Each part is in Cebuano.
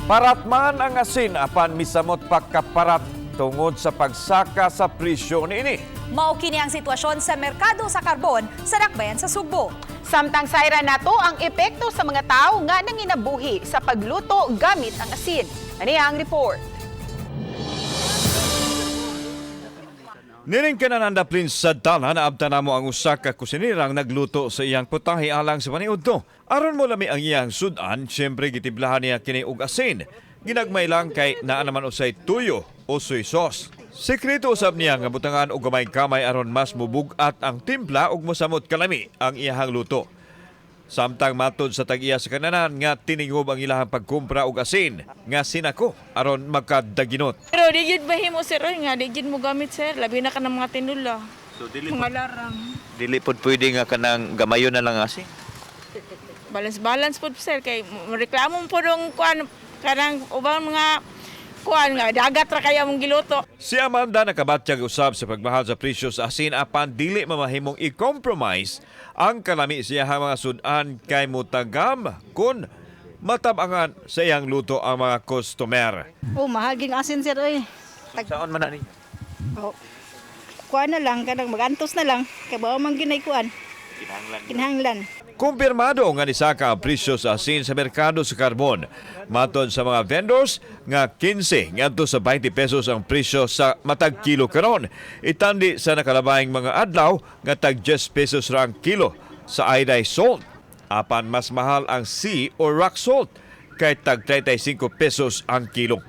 Parat man ang asin apan misamot pa kaparat tungod sa pagsaka sa presyo niini. Mao kini ang sitwasyon sa merkado sa karbon sa Dakbayan sa Sugbo. Samtang sayra nato ang epekto sa mga tao nga nanginabuhi sa pagluto gamit ang asin. Ani ang report. Nining kanananda sa dala na abta namo ang usa ka kusinirang nagluto sa iyang putahe alang sa paniudto. Aron mo lami ang iyang sudan, siyempre gitiblahan niya kini og asin. Ginagmay lang kay naa naman usay tuyo o soy sauce. Sekreto usab niya nga butangan og gamay-kamay aron mas mubug-at ang timpla ug mosamot kalami ang iyahang luto. Samtang matod sa tag-iya sa kananan nga tiningob ang ilahang pagkumpra og asin nga sinako aron makadaginot. Pero di gyud bahimo, sir, oy, nga di gyud mo gamit, sir, labi na ka ng mga tinula. So dili Mga larang. Dili pod pwede nga kanang gamayon na lang asin. Balance balance pod, sir, kay reklamo po dong kuan kanang ubang mga kuan nga dagat ra kaya mong giluto. Si Amanda nakabatyag usab sa pagmahal sa presyo sa asin apan dili mamahimong i-compromise ang kalami siya mga sudan kay mutagam kun matabangan sa iyang luto ang mga customer. Oh, mahal ging asin, sir, oy. So, saon man na ninyo? Oh. Kuan na lang kanang magantos na lang kay bawo man ginay kuan. Kinahanglan. Kinahanglan. Kumpirmado nga nisaka ang presyo sa asin sa merkado sa karbon. Matod sa mga vendors nga 15 ngadto sa 20 pesos ang presyo sa matag kilo karon. Itandi sa nakalabayng mga adlaw nga tag 10 pesos ra ang kilo sa iodized salt. Apan mas mahal ang sea or rock salt kay tag 35 pesos ang kilo.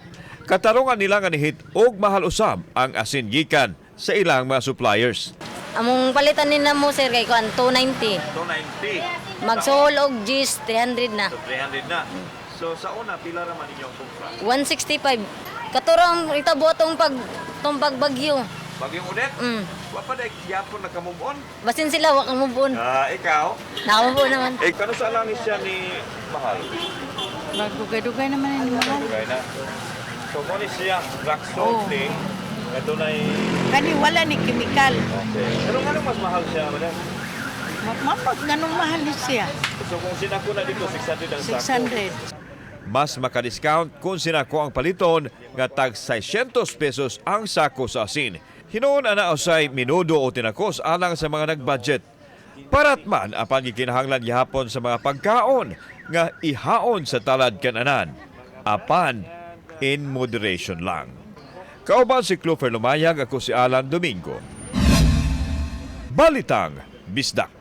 Katarungan nila nga nihit og mahal usab ang asin gikan sa ilang mga suppliers. Among palitan ni na mo, sir, kay kuan 290. 290. Magsuhol og gis 300 na. 300 na. So sa una pila ra man inyong kumpra? 165. Katurang itabo tong pag tong pagbagyo. Bagyong Udet? Wa pa dai gyapon naka-move on? Basin sila wa kang move on. Ah, ikaw? Naka-move on naman. Eh, kano sa lang siya ni Mahal? Magdugay-dugay naman ni mahal. Dugay na. So, mo ni siya, rock salt ni. Ito na. Kani wala ni chemical. Okay. Pero nga mas mahal siya, madam? Mapag nganong mahal ni siya? So, kung sinako na dito, 600 ang sako. 600. Mas makadiscount kung sinako ang paliton nga tag 600 pesos ang sako sa asin. Hinuon ana usay minudo o tinakos alang sa mga nagbudget. Parat man apan gikinahanglan gihapon sa mga pagkaon nga ihaon sa talad kananan. Apan in moderation lang. Kauban si Clover Lumayag, ako si Alan Domingo. Balitang Bisdak.